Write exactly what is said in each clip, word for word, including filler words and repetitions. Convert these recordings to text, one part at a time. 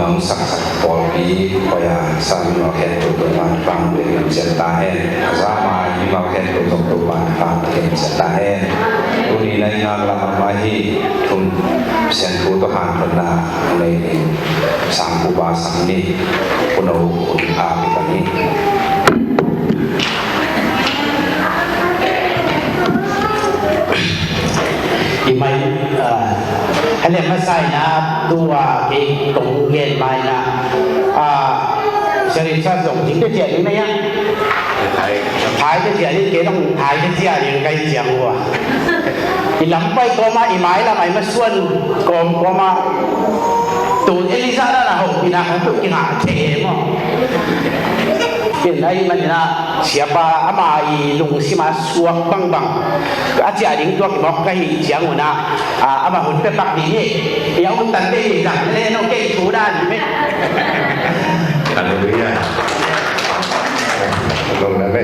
Hong saksak pawlpi, koya sa mimal khempeuh Topa'n thupha hong pia ciat ta hen. A za ma mimal khempeuh zong Topa'n thupha hong pia ciat ta hen. Tuni-in a i ngak lam a hi thum Pasian thu tawh hanthotna hong nei ding Sangpu Ba Sam Ni, Pu No, Pu Lim A Pi Kam hi. I mai, ah, a lem a sai na tua kei kong gen mai na, ah, Sia Lim Sa zong ding te cia ding na ya. Thai te cia ding, kei dong thai te cia ding kai ciang hua. I lam pai kawma, i mai lam ai ma suan kawm kawma. Tu Elijah na na hong pi na hong tu ki ngah thei maw. Ken ai man na siapa ama i lungsim a suak bangbang a ciah ding tua kimawk ka hi ciang un ah, ah, ama hun pia pak ding hi. I a hun tan te hi zang le no kei thu dan hi me. Halleluiah. Lungdam e.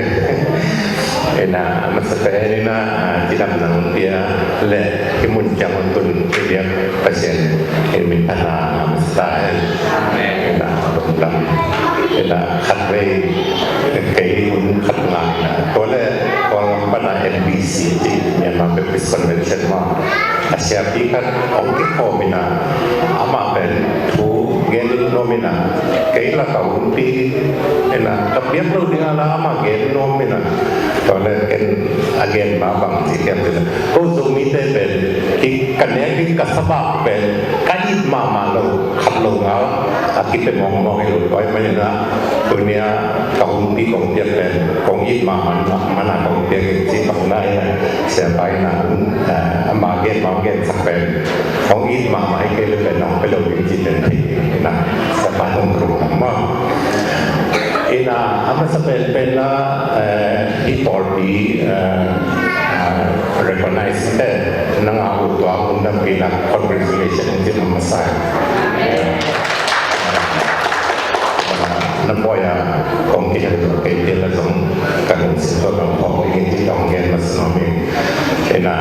Ina, a masa pen ina, ah, cidamna hong pia le hih mun ciang hong tun i biak Pasian in min phatna a masa ta hen. Amen. Ina, lungdam. Ina, khatvei kei hun khat ngah ina, tua le Kawlgam pana M B C ci, Myanmar Baptist Convention mah a siapi khat hong kikhawm ina, amah pen thu gen nuam ina, kei la ka hun pi ina, ka biak lo ding a la amah gen nuam ina. Tua le ken a gen mah bang ci kiam ina, ko Zomite pen, ki ka nek ding ka sabak pen ka it mahmah lo, khat lo ngal a kipia mawkmawk hi lo. Tua ahih manin ah tuni a ka hun pi kong piak pen kong it mahmah, mahmah a kong piak hi ci bang na ina, siapa ina, eh, ama gen mah hong gensak pen kong it mahmah hi kei le pen hong pia lo ding ci pen thei ina, siapa hong thuruk mahmah. Ina, a masa penpen na, eh, hih pawlpi, eh, ah, recognize te, na ngah uh tua hun dam pi na congratulation ci na masa. Na poi a kong kihel lo kei te la zong ka lungsim tawh dong phawk ding ci tawh gen masa nuam hi. Ina,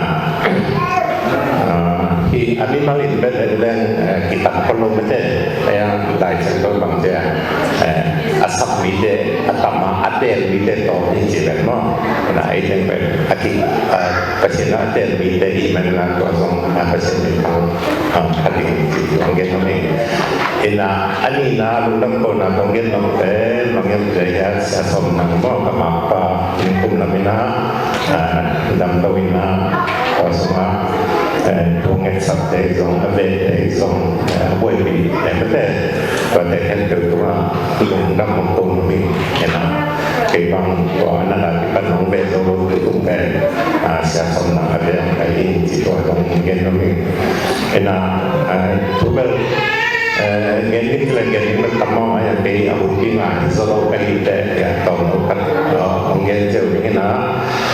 ah, hih a mimal in pen en leng, eh, kitat khol lo mate, eh, Lai Siangtho bang te, eh, a sak mite a tam a, a teel mite tawh ding ci pen maw. Ina, ei teng pen a ki, ah, Pasian a teel mite i man la tua zong, ah, Pasian min thang, ah, phat ding ci tua gen nuam hi. Ina, a nihna lungdam kohna kong gen nuam pen, bang hiam cih leh Sia Sawm Nang maw, ka makpa, kum lam ina, ah, damlo ina, tua sungah, eh, thu ngetsakte zong, a vete zong, eh, a buaipite mate, tuate khempeuh tungah lungdam hong ko nuam hi. Ina, kei bang tua na la kipan hong ve zo lo kei tung pen, ah, Sia Sawm Nang a ve hong kai hi ci tua zong gen nuam hi. Ina, ah, thu bel, eh, gen ding le gen ding bel tam mawk a, kei a hun pi ngah hi zaw lo ka hi teh, a tawm lo khat, ah, hong gen ziau ding ina,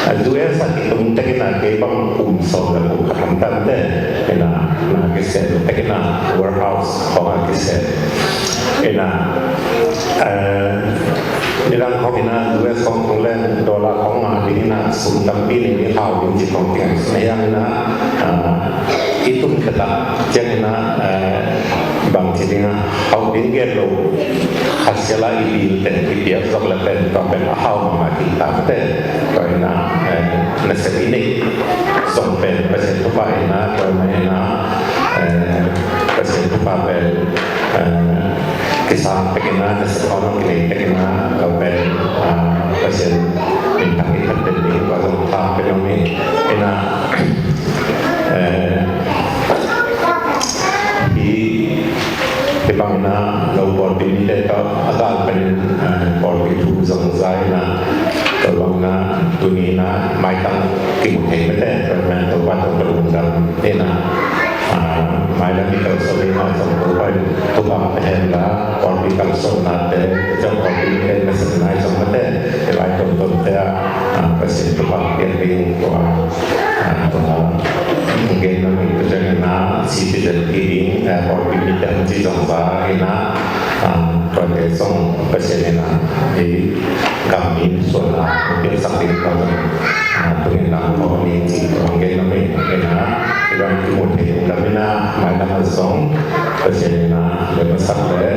ah, U S a kitung tek ina kei bang kum sawm le kum khat lam tam teh, ina, na kisel tek ina warehouse khawng a kisel. Ina, eh, nidang khawng ina U S khawng tung leng dollar khawng ngah ding ina sum tampi nei ni hau ding ci khawng tiang. Ina, ah, i tun khata ciang ina, eh, bang ci ding a, hau ding gen lo, khat sia la i bil pen i piak zok le pen tua pen a hau mahmah ding ta te. Tua ina, eh, nasep i neih zong pen Pasian thupha ina, tua ina, eh, Pasian thupha pen, eh, kisang tek ina, nasep hong kinei tek ina, tua pen, ah, Pasian minthang i phat den ding tua zong thupha pen om hi. Ina, eh, hi, hi bang ina lo pawlpi mite tawh a gal pen, eh, pawlpi thu zong za ina, tua bang ina tuni ina maitang kimu thei mate, tua ina Topa tawh ka lungdam ina, ah, mailam i kalsuan ina zong Topa in thupha pe hen la, pawlpi kalsuannate zong pawlpi mite nasepna i zong mate, i lai tuamtuamte ah, ah, Pasian thupha piak ding tua, ah, tua gen nuam hi. Tua ciang ina citizen ding, eh, pawlpi mite hong ci zong za ina, ah, tuate zong Pasian ina i gam mi suan a piaksak ding tua zong, ah, tungin lam khawng ni ci tua hong gen nuam hi. Ina i gam kimu thei ung lam ina mailam a zong Pasian ina lem a sak le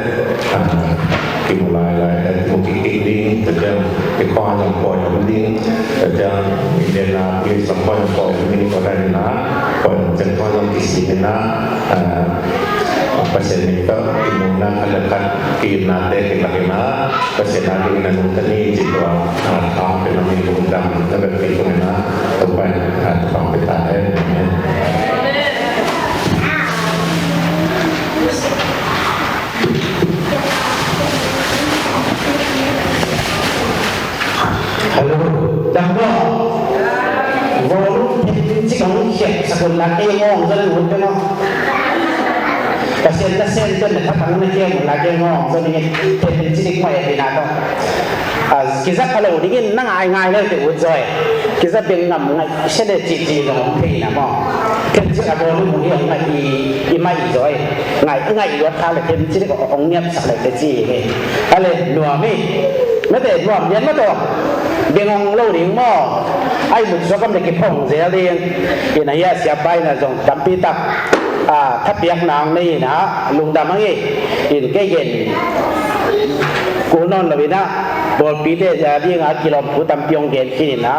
Ina, please, lam point of order, ni ko dan ina, point of order, lam kisi ina, ah, Pasian min tawh, i muna khat le khat, ki ina te, ki lak ina, Pasian a ding ina nung tani, ci tua, ah, ah, pen a mi lungdam, na bek pi tung ina, tua pen, ah, tua pen ta hen, amen. Hello. Dang maw? Volume phin cik hong khiat sak un la, kei ngawng zon ut pia maw? Pasian nasem tuan na thapang na khiat un la, kei ngawng zon in phin cik mai a pina tawh. Ah, kiza pha lo dingin na ngaingai lo te ut zaw e. Kiza beng ngam ngai sia le cihcih zong hong thei na maw? Phin cik a volume hong hi hong ngai i, i mai zaw e. Ngai, ngai luat kha le phin cik hong niap sak le te ci hi. Ale, nuam hi. Mate, nuam lian mate. Beng hong lo ding maw? Ai mut suak kam le kiphong zel ding. Ina hia siapa ina zong tampi tak, ah, thapiak nang nei ina lungdam ang i. In kei gen kul nawn lo ina, pawlpite a dinga kilawm thu tampi hong gen khin ina,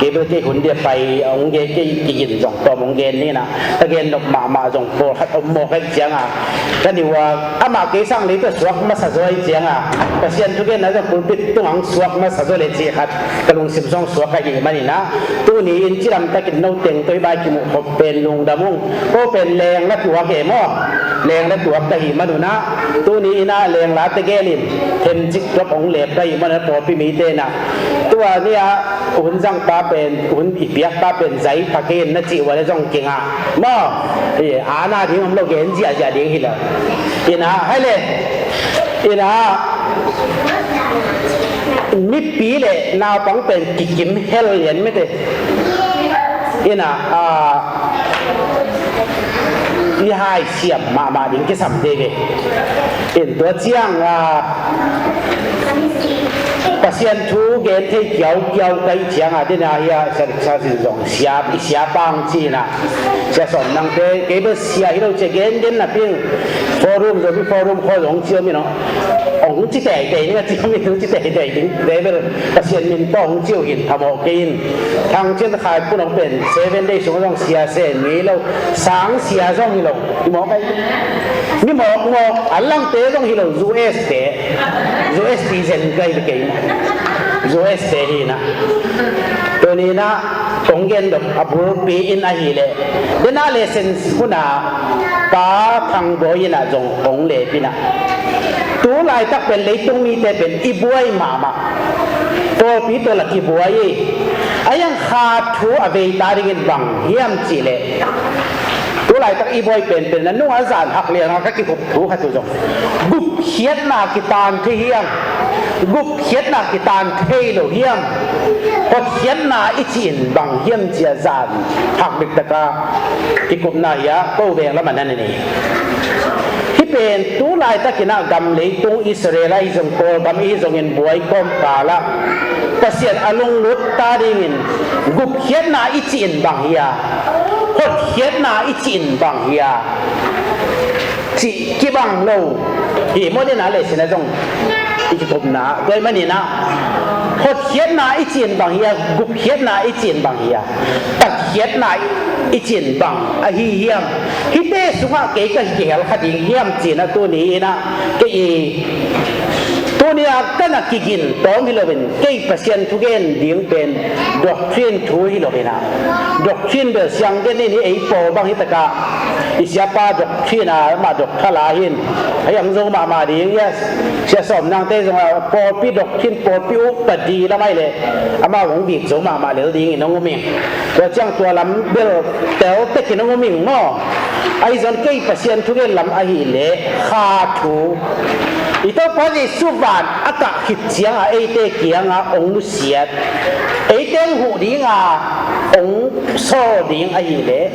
kei bel kei hun dia pai hong gen, kei kigin zong tawm hong gen ni ina, ka gen nop mahmah zong pawlkhat om mawk ahih cianga, ka niu a, amah kei sang lei tawh suak masa zaw ahih cianga, Pasian thugenna zong pulpit tungah hong suak masa zaw le cih khat ka lungsim zong suak ahih manin ah, tuni in cidam takin no teng tawh i bai kimuh khop pen lungdam ung. Ko pen leng la tuak e maw? Leng la tuak ka hih manun ah, tuni in ah leng la tegel in themcik drop hong lep ka hih manun ah, pawlpi mite in ah, tua ni ah hun zangpa pen, hun i piakpa pen zai pha kei in na cih uh a le zong kingah maw? Ana ding om lo, gen ziahziah ding hi lo. Ina, hai le. Ina, mipi le naupang pen kikim hel lian mite. Ina, a, i hai siam mahmah ding kisam te ve. In tua ciang, a, Pasian thu gen thei kiaukiau ka hih cianga, dena hia, sa, sa sin zong siap, i siapang cina. Sia Sawm Nangte, kei bel sia hi lo cia, gen gen napi in, forum, Zomi forum khua zong cia mi no. Ong ci teitei ning a cia mi, ong ci teitei ding. Kei bel Pasian min tawh ong cia uh hin, phamawh kei in. Thang Cin Khai Pun ong pen, seven days sung zong sia se ngei lo. Sang sia zong hi lo. I mawk ai. Mi mawk mawk, a langte zong hi lo, U S te. U S te zen kai kei. U S te hi na. Tuni na, kong gen dok a bulpi in ahih leh, dena lesson huna Pa Thang Bawi in ah zong hong lepin ah, tu laitak pen leitung mite pen i buai mahmah. Pawlpi tawh la kibuai i. A hiang kha thu a veita dingin bang hiam cih leh, tu laitak i buai penpen na nung a zan hak lianga ka kikup thu khat uh zong, gupkhiatna kitan thei hiam? Gupkhiatna kitan thei lo hiam? Hotkhiatna i cih in bang hiam cia zan hak diktaka kikupna hi a, ko veng lamah na nei. Hih pen tu laitakin ah gam leitung Israel ahi zong, Kawlgam ahi zongin buai kawmkal ah Pasian a lunglut ta dingin gupkhiatna i cih in bang hi a, hotkhiatna i cih in bang hi a, cih kibang lo hi maw? Dena le sina zong i kikupna tua i manin ah, hotkhiatna i cih in bang hi a, gupkhiatna i cih in bang hi a, tatkhiatna i cih in bang ahi hiam? Hihte sungah kei ka kihel kha ding hiam cih na tuni in ah kei i, tuni a ka na kigin tawm hi loin, kei Pasian thugen ding pen doctrine thu hi loin ah, doctrine bel siang gen in hi, ei pawl bang hi takah i siapa doctrine a, amah doctor la hin, a hiang zo mahmah ding hi a. Sia Sawm Nangte zong a pawlpi doctrine, pawlpi upadi lam ai leh amau hong bik zo mahmah lel dingin hong um ing. Tua ciang tua lam bel tel tekin hong um ing maw? Ahi zong kei Pasian thugen lam ahih leh kha thu, i Topa Jesu van a kah khit cianga eite kianga hong nusiat, eite hong huh dinga hong sawl ding ahih leh,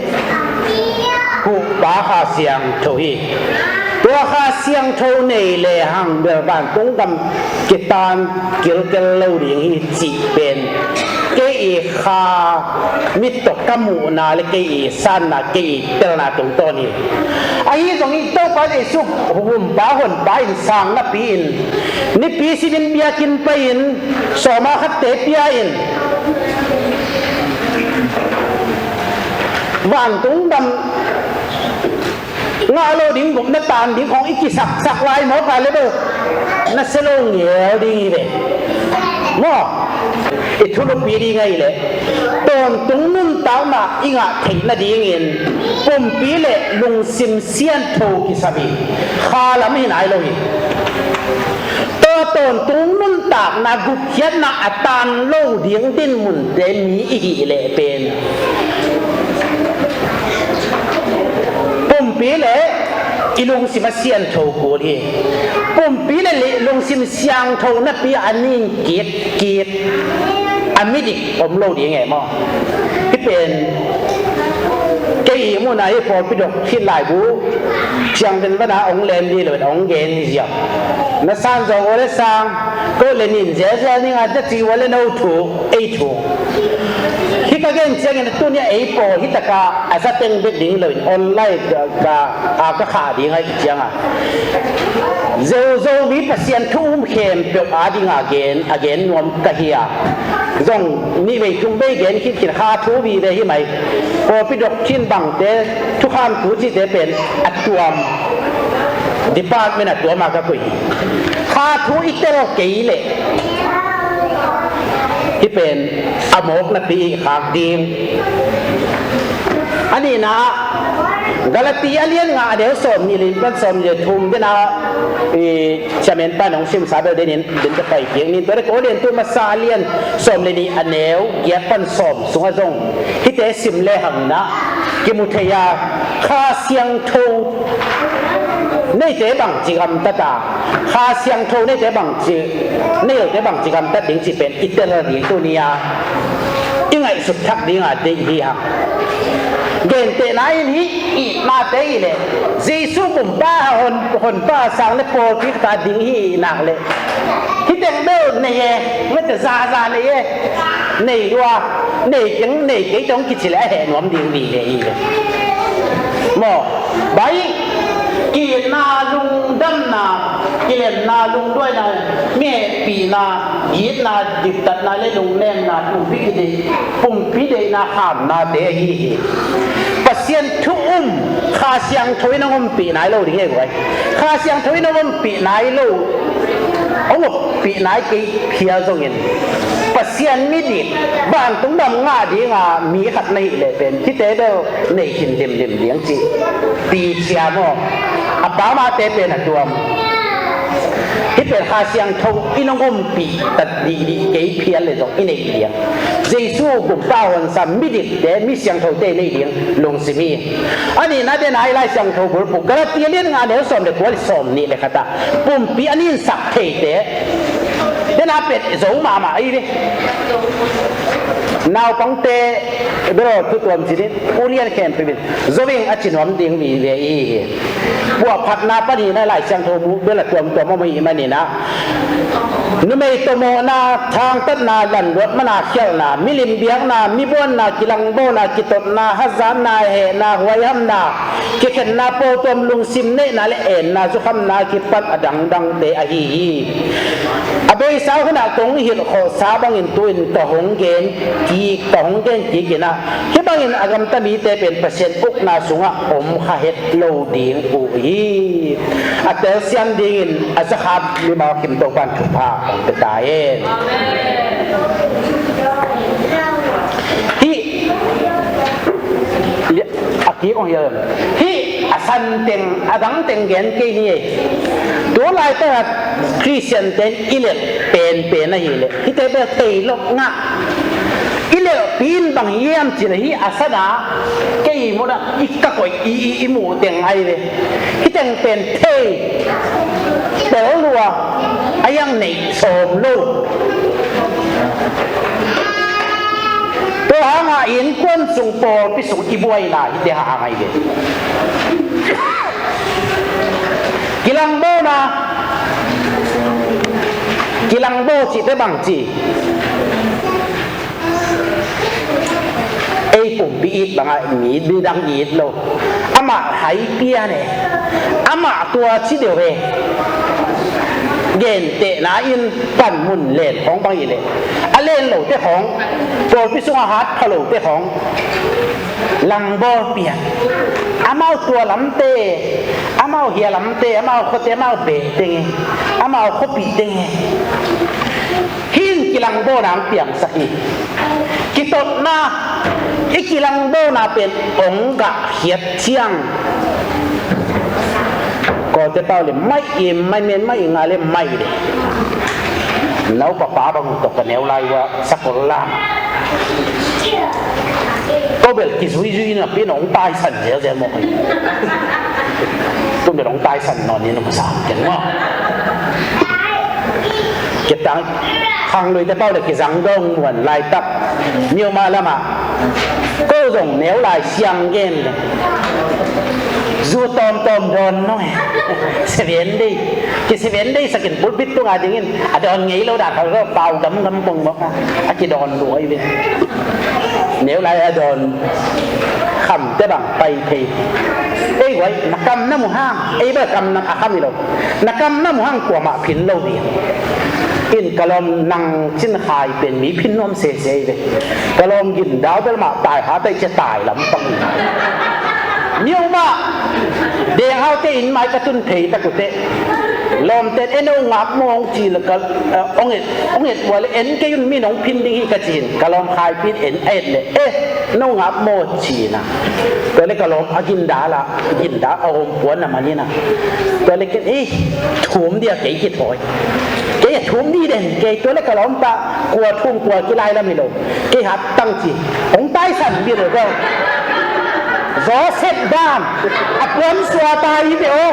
huhpa Kha Siangtho hi. Tua Kha Siangtho nei lehang bel vantung gam kitan kilkel lo ding hi cih pen kei i kha mit tawh ka muhna le kei i sanna, kei i telna tungtawn hi. Ahi zongin Topa Jesu humpa honpa in sang napi in, nipi simin biakinn pai-in, sawma khatte pia-in, Vantung dam ngah lo ding, gupna tan ding khong i kisaksak lai mawk a le bel na sia lo ngel ding hi ve. Maw, i thulupi ding ahi le tawntung nuntakna i ngah theih nadingin pumpi le lungsim siantho kisam hi. Kha lam hi nai lo hi. Tua tawntung nuntakna gupkhiatna a tan lo ding dinmunte mi i hih leh pen pumpi le i lungsim a siantho kul hi. Pumpi le li- lungsim siangtho napi a ning kik kik a midik om lo ding e maw? Hih pen kei i muna hi pawlpi dok hi laibu ciang den vana ong lem di lo ong gen hi ziau. Na san zo o le sang ko le nin zelzel ning a ta ci o le no thu ei thu. Hi ka gen ciangin a tunia ei pawl hi taka a za teng bek ding lo in online ka a ka kha ding a hi cianga Zozo mi Pasian thu um khempeuh a dinga gen a gen nuam ka hi a. Zong nih vei thum vei gen khit khin kha thu vive hi mai. Pawlpi doctrine bangte thukham thu cite pen a tuam department a tuam a ka koih hi. Kha thu i tel kei leh hi pen a mawk napi i khak ding. A nihna ah Galati a lian nga a neu sawm nih le pan sawm le thum dena i chamen pan hong simsa bel denin den ka pai kik nin tua le ko lian tu masa a lian sawm le nih a neu giat pan sawm sunga zong hite sim le hangna kimu thei a Kha Siangtho neite bangci gamtat a Kha Siangtho neite bangci neite bangci gamtat ding ci pen i tel ding tunia i ngaihsut thak dinga deih hi hang. Gentehna in hih itnate hi leh Jesu kumpa a hon, honpa a sang le pawlpi khat a ding hi nak leh hih teng beuh nei e, mete zaza nei e, nei lua, nei keng nei kei tong kici leh a heh nuam ding vive hi ve. Maw, bai itna lungdamna kilemna lungduaina mihehpihna gitna diktatna le lungnengna pumpi kideih pumpi deihna khamnate ahi hi. Pasian thu um Kha Siangtho in hong ompih nai lo ding e guai. Kha Siangtho in hong ompih nai lo hong ompih nai kei phial zongin Pasian midik vantung dam ngah dinga mi khat na hih leh pen hihte deuh nei khin limlim ding cih ti cia maw? A pamate pen a tuam. Hih pen Kha Siangtho in hong ompih tat dihdih kei phial le zong i neih liang. Jesu kumpa honsa midikte mi siangthote i neih liang lungsim hi. A nihna dena i Lai Siangtho bulpuk Galati a lian nga neu sawm le kua le sawm nih le khatah pumpi a ninsak theite dena pet zo mahmah ahi ve. Naupangte bero thu tuam cinin u lian khempeuh in zo ing a ci nuam ding vive i hi hi. Puahphatna panina Lai Siangtho mu bel a tuamtuam om ahih maninah numei tawmawhna, thangtatna, lanluat mana khialhna, milim biakna, mibuanna, kilangbawna, kitotna, hazatna, hehna, huaihamna, kikhenna, pawltuam lungsim neihna le enna zukhamna kipan a dangdangte ahi hi. A beisa hunah kong hilhkhawhsa bangin tu-in ka hong gen kik, ka hong gen kikinah hih bangin a gamta mite pen Pasian ukna sungah om kha het lo ding uh hi. A telsiam dingin a zakhap mimal kim Topan thupha hong pia ta hen. Hih a kik hong hial hih a san teng a dang teng gen kei ni ei. Tu laitak a Khristian ten i lelh penpen ahileh hihte bel thei lok ngah. I lelhpi in bang hiam cih leh hih a sana kei i munah i ka koih i, i, i muh teng ahi ve. Hih teng pen thei tel lua a hiang neih sawm lo. Tua hangah innkuan sung pawlpi sung i buaina hihte hang ahi ve. Kilangbawna kilangbaw cihte bang ci ei pumpi it bangah mi midang it lo. Amah hai pian e. Amah tua ci deuh e. Gentehna in panmun len khawng bang i leh a len lote khawng, pawlpi sungah hat pha lote khawng langbawl pian. Amau tua lamte, amau hia lamte, amau khuate, amau beh teng e, amau khuapih teng e. Hih in kilangbawlna hong piangsak hi. Kitotna, i kilangbawlna pen hong gah khiat ciang, Kawlte pau le maih i, maih men maih i nga le maih le. Naupa pa bang tawh ka neu lai ua sakol lam. Ko bel kizuizui na pi nong taisan zelzel mawk hi. Tun bel nong taisan nawn ni nong sa keng maw. Kitang khangluite pau le kizang dong muan laitak Myanmar lamah ko zong neu lai siang gen le zu tawmtawm dawn nong e. Seven day. Ki seven day sakin pulpit tunga dingin a dawn ngei lo dah kha lo pau gamgam kong mawk a kidawn luai ve. Neu lai a dawn khamte bang pai thei. Ei guai na kam na mu hang ei bel kam na a kham hi lo. Na kam na mu hang kuamah phin lo ding. In ka lawm nang Cin Khai pen mi phin nuam sese hi ve. Ka lawm Gin Dau bel mah tai ha tai cia tai lampang hi. Miu mah Deng Hau te inn mai ka tun thei tak uh teh lawmten en o ngap maw hong ci le ka, eh, hong et, hong et ua le en kei un mi nong phin ding hi ka ci in ka lawm Khai pin en a et le eh no ngap maw ci na. Tua le ka lawm a Gin Dau la Gin Dau a om puan a man hi na. Tua le ken ei thum dia kei kithawi. Kei a thum ni den kei tua le ka lawmpa kua thum kua kilai lam hi lo. Kei hat tang ci hong taisan bia lo bel. Joseph dan a puan sua tai hi bia o.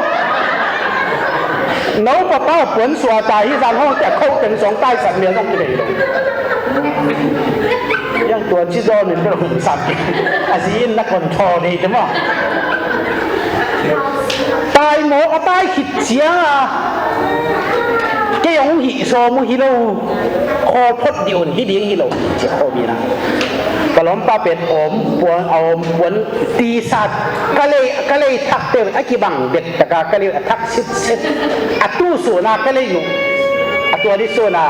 No papa a puan sua tai hi zan hong tia khau teng zong taisan bia zong kilei lo. Yang tua ci dawn in bel hong sak a zi in na control dei te maw. Tai mawk a tai khit ciang a kei hong hih sawm uh hi lo. Khawl phot dih un hi ding hi lo. Ciah khawm hi na. Ka lawmpa pen om puan a om puan ti sat ka lei ka lei thak te a kibang bet taka ka lei a thak sitsit a tu suna ka lei uh. A tua dih suna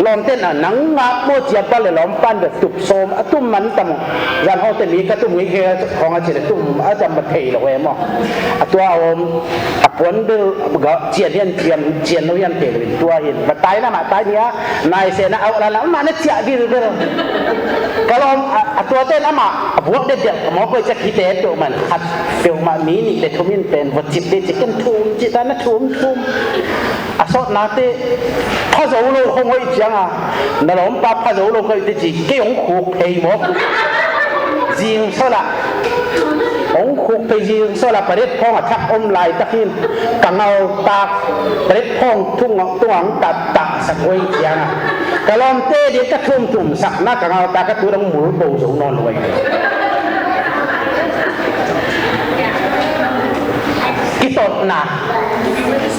lawmten a nang ngap maw cia pal le lawmpan bet tup sawm a tum man tam uh. Zan hawte mi ka tum ngei khe khawng a ci le tum a tam ma thei lo e maw. A tua a om a puan bel ga cian hian cian cian lo hian thei lo in tua hin va tai na mah tai nia nai se na au la la mah na ciah vilvel. Ka lawm a, a tuate na mah a buak det del ka mawk koi ciak hi te peuh man khat peuh mah mi nih le thum in pen va cip te cikin thum ci ta na thum thum. A sawtnate pha zo lo khong hoih cianga na lawmpa pha zo lo ka hoih te ci kei hong khuk phei mawk. Zing sawlah hong khuk phei zing sawlah paret phawng a thak om laitak hin ka ngaltak paret phawng tung tungah hong tat taksak hoih cianga ka lawmte ding ka thumthum sakna ka ngaltak ka tu dong mul bo zo nawn hoih. Kitotna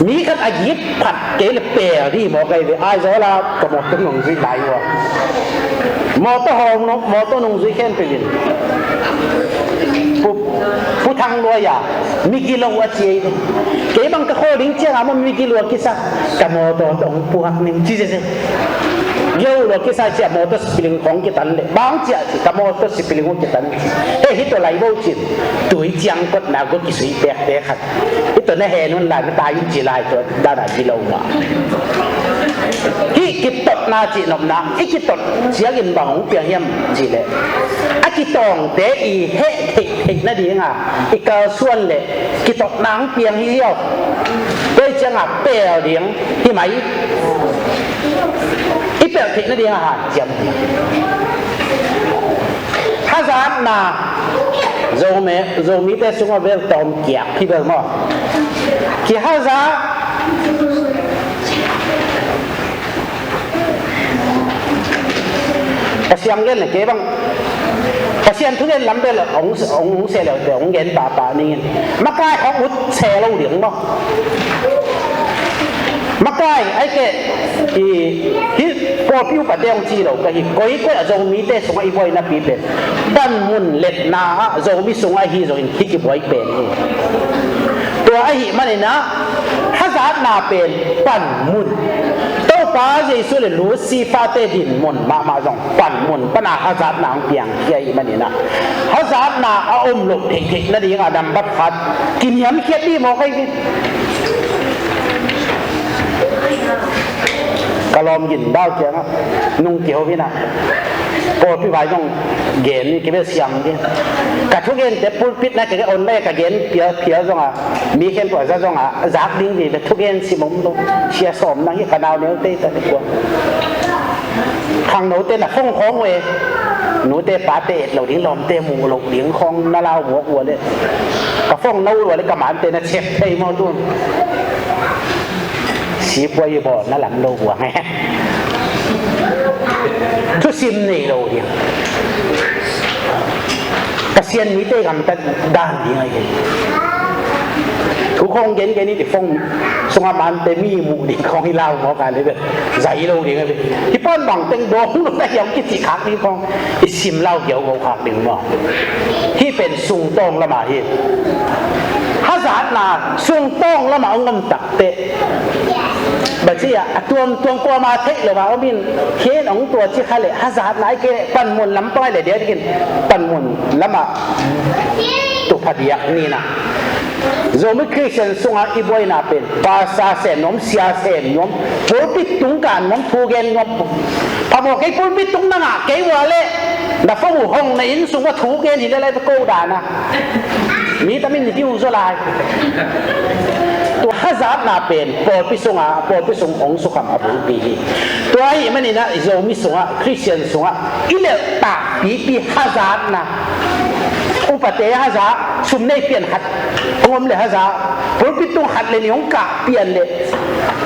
mi khat a gik phat kei le pel dih maw kei ve ai zaw la ka mawtaw nung zui lai ua. Mawtaw hawng nung mawtaw nung zui khen pe vin. Pu Pu Thang Luai a mi gilo a ci ei ve. Kei bang ka khawl ding ciang a maw mi gilo a kisa ka mawtaw tong puak ning ci zeze. Gilo a kisa cia mawtaw sipiling khawng kitan le bang cia ci ka mawtaw sipiling uh kitan ci. Hei hi tawh lai bo cin tui ciang kotna gua kisui pek te khat. Hih tawh na hen hun lai na tai in ci lai tawh dana ci lo mah. Hih kitotna cih nopna i kitot ciangin bang hong piang hiam cih leh a kitawngte i heh theih theih nadinga i kalsuan leh kitotna hong piang hi hiau. Tua hi cianga pel ding hi mai. I pelh theih nadinga hanciam ding. Hazatna Zome, Zomite sungah vel tawm kiak hi bel maw? Kihazat Pasian gen le kei bang Pasian thugen lam bel hong hong hong se leute hong gen pahpah ning in makai hong ut se lo ding maw? Makai ai ke i hi pawlpi upate hong ci lo ka hi koi koi a Zomite sungah i buai napi pen panmun letna ah Zomi sungah ahi zongin hi kibuai pen hi. Tua ahi maninah hazatna pen panmun to Pa Jesu le Lucifer-te dinmun mahmah zong panmun pana hazatna hong piangkhia ahih manin ah, hazatna a om loh theihtheih nadingah nambat khat kiniamkhiat dih mawk ahi hi. Ka lawm gin dau kiangah nung kiho in ah, pawlpi vai zong gen ni kibel siang dih. Ka thugente pulpit na ka on lai ka gen phialphial zongah mi khempeuh a za zongah zak ding vive, thugen sim om lo. Sia Sawm nang hi ka nau neute ta te kua. Khangnote na phone khawng uh e, nute pate et lo ding, lawmte muh loh ding khawng na lau muak uh a le, ka phone na uh a le ka mante na cep thei maw tun. Sipuai i bawl na lam lo uh a nge. Thusim nei lo ding. Pasian mite gamtat dan ding ahi hi. Thu khawng gengen i phone sungah mante mi muh ding khawng i lau mawk a le zai lo ding ahi hi. Hih pan bang teng dawng lo na hiam kicih khak ding khawng i sim lau giau go khak ding maw. Hih pen sungtawng lamah hi. Hazatna sungtawng lamah hong om tak teh, bang ci a, a tuamtuam kuama theih lo a om in, khen hong tua ci kha leh hazatna ai kei leh panmun lampang ai leh dia dikin panmun lamah tu phadiak ni na. Zomi Khristian sungah i buaina pen pastor sem nuam, sia sem nuam, pulpit tung kan nuam, thu gen nuam. Phamawh kei pulpit tung na ngah kei ua leh na phone uh hong na inn sung ua thu gen hi leh lai pe ko dan a. Mi tamin hi uh zaw lai. Tua hazatna pen pawlpi sungah, pawlpi sung hong sukham a bulpi hi. Tua ahih manin ah Zomi sungah, Khristian sungah i lelh takpipi hazatna, upate haza, sum nei pian khat hong om le haza, pulpit tung khat le nih hong kah pian le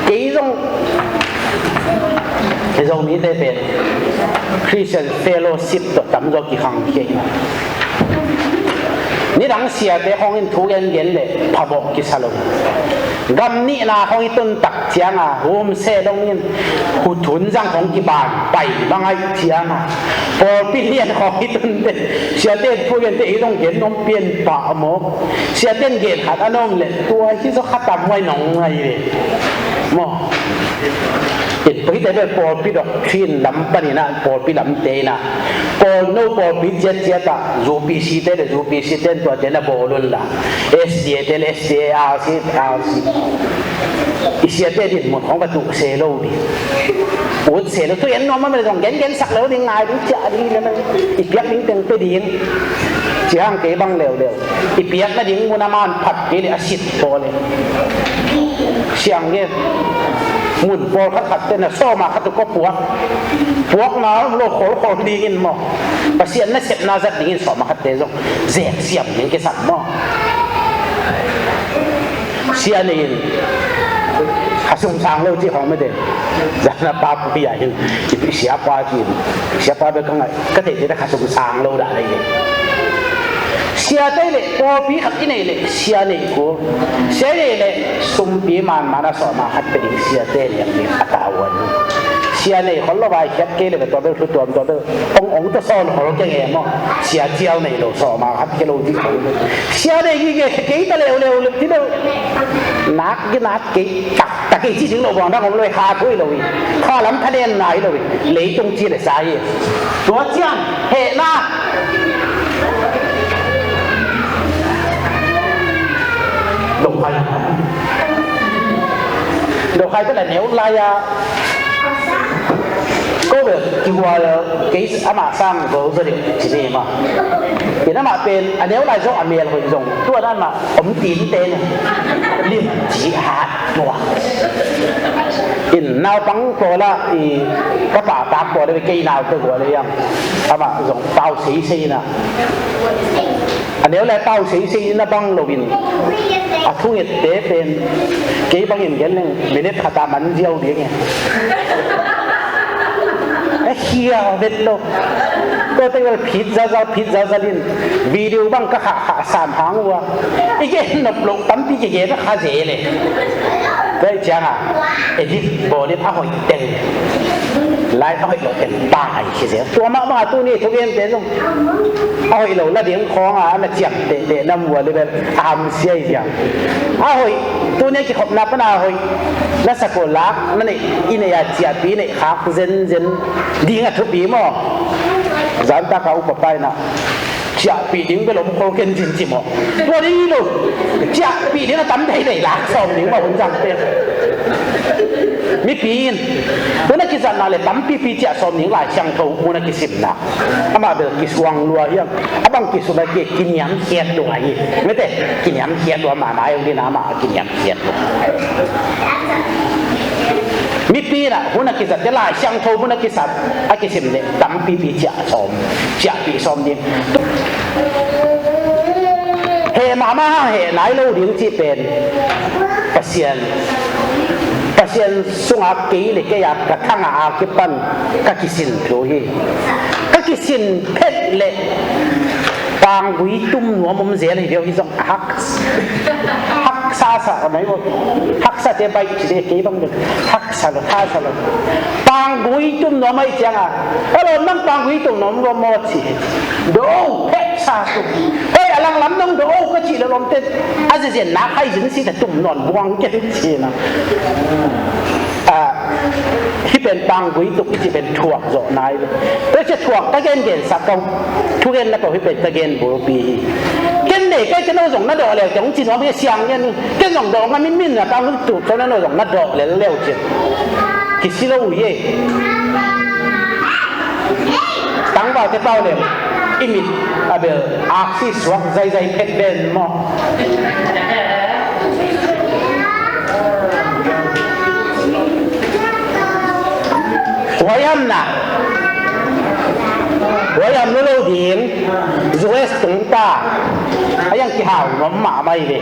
kei zong Zomite pen Christian Fellowship tawh tamzaw kikhang khia hi. Nidang siate khawng in thu gengen le phamawh kisa lo. Gam nihna khawng i tun tak cianga humse dongin huthun zang khawng kiban pai mangaih cianga pawlpi lian khawng i tun te siate thu gente i dong gen nong pian pah maw? Siate in gen khat a nong le tua hi zaw khatam huai nong ngai ve maw? Tua hite bel pawlpi doctrine lam panin ah pawlpi lamte in ah pawl no pawlpi ciatciat ah U P C te le U P C te in tuate na bawl un la S D A te le S D A R C R C i siate dinmun khawng va tuh se lo ding. Ut se lo, thu en nuam a mel zong gengen sak lo ding, ngai ding, ciah ding hi le mel i piak ding teng pe ding. Ciang kei bang leuleu i piak nading mun a man phat kei le a sit pawl le siang gen. Mun pawlkhat khat te na sawma khat uh kua puak puakna om lo kholkhol dingin maw? Pasian nasepna zat dingin sawma khat te zong zek siam ding kisam maw? Sia nei in khasum sang lo ci khawng mete. Zana pa pi a hin i siapa ci in siapa bel ka ngai ka theih te khasum sang lo dah lei. Siate le pawlpi khat i nei le sia nei kul. Sia nei le sumpi manman a sawma khat pe ding siate liang ding a tavuan. Sia nei khol lo vai khiat kei le tua bel thu tuam tua bel ong ong ta sawn khol kei nge maw? Sia cial nei lo sawma khat kei lo dih khol. Sia nei ngi nge kei ta leu leu le ti lo. Nak gi nak kei tak tak kei ci ding lo bang dang om lo kha thui lo i. Kha lam thaden nai lo i. Leitung ci le sa i. Tua ciang hehna Dokhai. Dokhai te la neu lai a. Ko bel kigual kei ama sang go zo de ci ni ma. Ina ma pen a neu lai zo a mel hoi zong. Tua dan ma om tin te ne. Lim ci ha tua. In naupang ko la i ka pa tak ko le kei nau te go le yang. Ama zong pau sei sei na. A neu le pau seisei na bang loin a thungette pen kei bangin gen leng minute khata man ziau ding e. A khia vet lo. Ko te vel phit zazal phit zazal in video bang ka kha kha sam hang ua i gen nop lo tampi ki gen kha ze le. Tua cianga edit bawlin a hoih teng. Lai a hoih lo teng pai hi zel. Tua mahmah a tuni thugente zong a hoih lo la ding khawng a na ciam tehteh na mual i bel a hamsia hi ciang. A hoih, tuni a kikhopna pana a hoih na sakua lak na neih, i neih a ciahpih i neih khak zenzen ding a thupi maw? Zantaka upa pa in ah ciahpih ding bel om khol ken cin ci maw? Tua ding hi lo. Ciahpih ding a tam deidei lak sawm ding maw hun zangte. Mipi in hun a kizatna le tampipi ciah sawm ding Lai Siangtho mun a kisimna. Amah bel kisuang lua hiam? A bang kisuang a ki, kiniamkhiat lua hi. Mete, kiniamkhiat lua mahmah hi ung ding a, amah a kiniamkhiat lua. Mipi in ah hun a kizat te Lai Siangtho mun a kisat, a kisim le tampipi ciah sawm, ciahpih sawm ding. Heh mahmah hang heh nai lo ding cih pen Pasian, Pasian sungah kei le kei a ka thangah a kipan ka kisin thu hi. Ka kisin phet le panggui tum nuam om zel hi viau hi zong a hak, haksa sa a mai uh. Haksate baih ci de, kei bang bel haksa lo, haksa lo. Panggui tum nuam ahih ciangah, "Hello, nang panggui tum nuam lo maw?" ci hi. Do phet sa tum. Hei, a langlam nong do ka cih le lomte a ziazian nak hai zin si ta tum nawn buang ken ci na. Ah, hih pen panggui tuk i cih pen thuak zawh nai lo. Tua cia thuak ka gengen sak kong thugenna ko hih pen ka gen bulpi hi. Ken nei kai ken no zong na dawh leu ken hong ci nuam hi siang ngen. Ken zong dawh ngam in min na tang tuk tua na no zong na dawh lel leu cin. Kisi lo uh hi. Tangvalte pau lem i mit a bel aksi suak zaizai phet ven maw? Huaiham na, huaiham lo lo ding. U S tung ta a yang kihau nuam mahmah hi ve.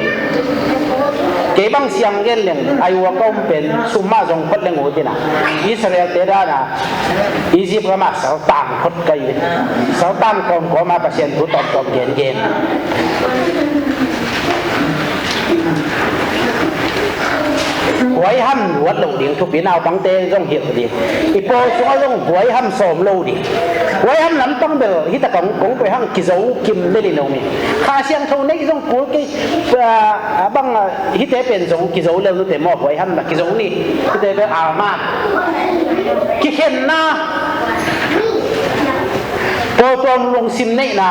Kei bang siang gen leng ai ua ka um pen sum mah zong phot leng uh tina Israel te dana Egypt gama saltang phot ka hi. Saltang kawmkawma Pasian thu tawmtawm gengen. Huaiham luat loh ding thupi, naupangte zong hilh ding. I pawl sungah zong huaiham sawm lo ding. Huaiham lampang bel hita kong kong pei hang kizo kim lel in om hi. Kha Siangtho neih zong kul kei, ah, bang, ah, hihte pen zo kizo lel nute maw, huaiham na kizo ni. Hihte pen alma kikhenna, pawltuam lungsim neihna.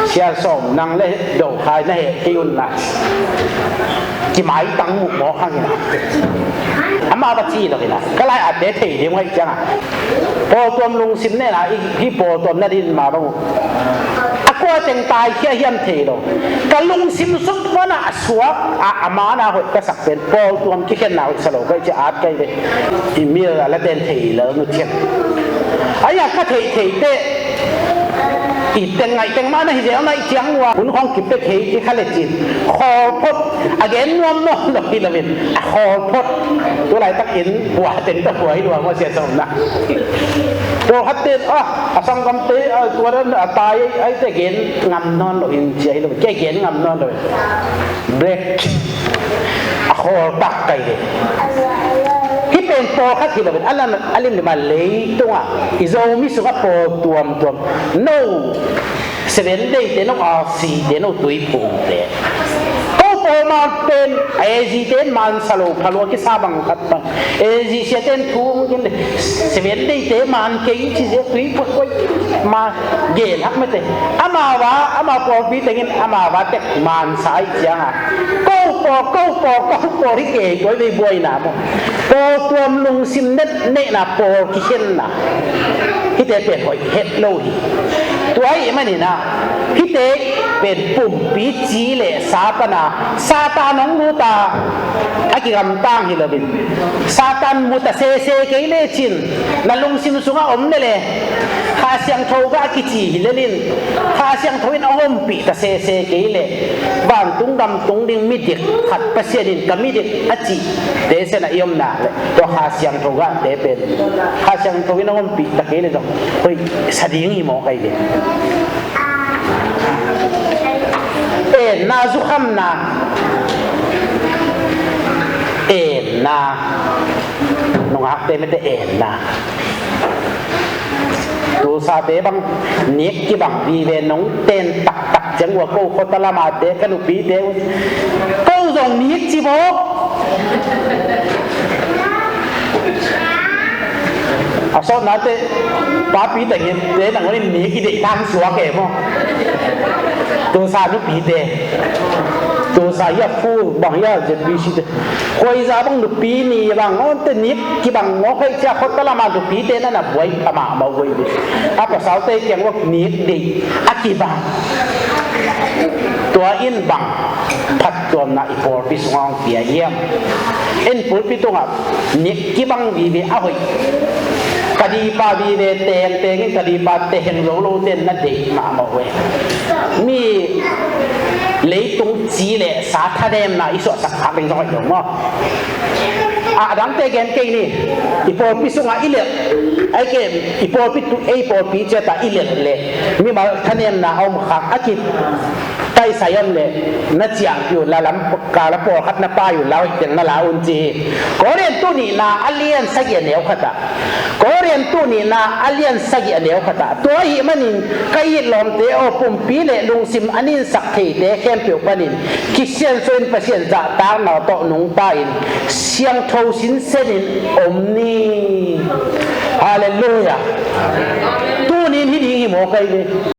Sial Sawm, nang le Dokhai na heh kei un la kimaitang muh mawk hang hi na. Amah va ci lo hi na, ka lai atte thei ding uh aih ciangah pawltuam lungsim neihna, i, hih pawltuam na din ma bang uh. A kua teng taikhia hiam thei lo. Ka lungsim sung pana a suak a, a mana hoih ka sak pen pawltuam kikhenna hoih sa lo ka hih ciah at ka hi ve. I mil a la ten thei lel nu thiam. A ya ka theih theih teh i teng ngaih teng mah na hi zel na i ciang uh a hun khawng kipia thei ci kha le cin khawl phot. A gen nuam nawn lo hi lo in a khawl phot. Tu laitakin hua teng tawh hua hi lua maw, sia sawm na. Pawlkhat ten ah, a sanggamte, ah, tua dan a tai ai te gen ngam nawn lo in cia hi lo, kei gen ngam nawn lo in. Black. A khawl tak kai ve. Hih pen pawlkhat hi lo in a lam a limlim a leitungah i Zomi sungah pawl tuamtuam. No. Seven Day te, no R C te, no Tuiphumte. Ko pawlma pen A Z te in mansa lo pha lua kisa bang khat bang. A Z siate in thu hong gen le Seven Day te man kei ci zia Tuiphum koi ma gen hak mete. Ama va, ama pawlpi tengin ama va tek mansa aih cianga ko pawl, ko pawl, ko pawl hi kei koi vei buaina maw. Pawl tuam lungsim net neihna pawl kikhenna. Hihte pen hoih het lo hi. Tua ahih manin ah hihte pen pumpi ci le sa pana Satan hong lut a, a kigamtang hi lo in. Satan mu ta sese kei lecin na lungsim sungah om lele Kha Siangtho gah kici hi lel in, Kha Siangtho in hong ompih ta sese kei le vantung gam tung ding midik khat Pasian in ka midik a cih te sen a i omna le tua Kha Siangtho gah te pen Kha Siangtho in a ompih ta kei le zong hoih sa ding hi mawk ahi ve. Enna, zukhamna, enna, nungakte mete enna. Tulsate bang nik kibang vive, nong ten taktak ciang ua ko khuata lamate ka nupite un, ko zong nik ci bo. A sawtnate, papi tengte nangawn in nik i deih thang suak e maw? Tulsa nupite, Tulsa hia, Full bang hia, Z B C te, khuaiza bang nupi ni bang, awnte nik kibang mawk hei cia, khuata lama nupite na na buai pha mahmah uh hi. A pasalte kiang bang nik deih a kibang. Tua in bang phattuamna i pawlpi sungah hong pia hiam? En pulpi tungah nik kibang vive a hoih. Ka dipa vive tengteng in ka dipa teheng lolo ten na deih mahmah uh e. Mi leitung ci le sa thanemna i suahsak khak ding zong hoih lo maw? A dangte gen kei ni. I pawlpi sungah i lelh, ai ke, i pawlpi tu, ei pawlpi ciatah i lelh le mimal thanemna a om khak a ki taisai om le na ciangpi uh la, lam kala pawlkhat na pai uh la, hoih teng na la un ci hi. Korintu nihna a lian sagih a neu khatah, Korintu nihna a lian sagih a neu khatah, tua ahih manin ka it lawmte aw, pumpi le lungsim a ninsak theite khempeuh panin kisiansuah in Pasian zahtakna tawh nungta in siangtho sinsenin om ni. Halleluiah. Tunin hih ding hi maw kai ve?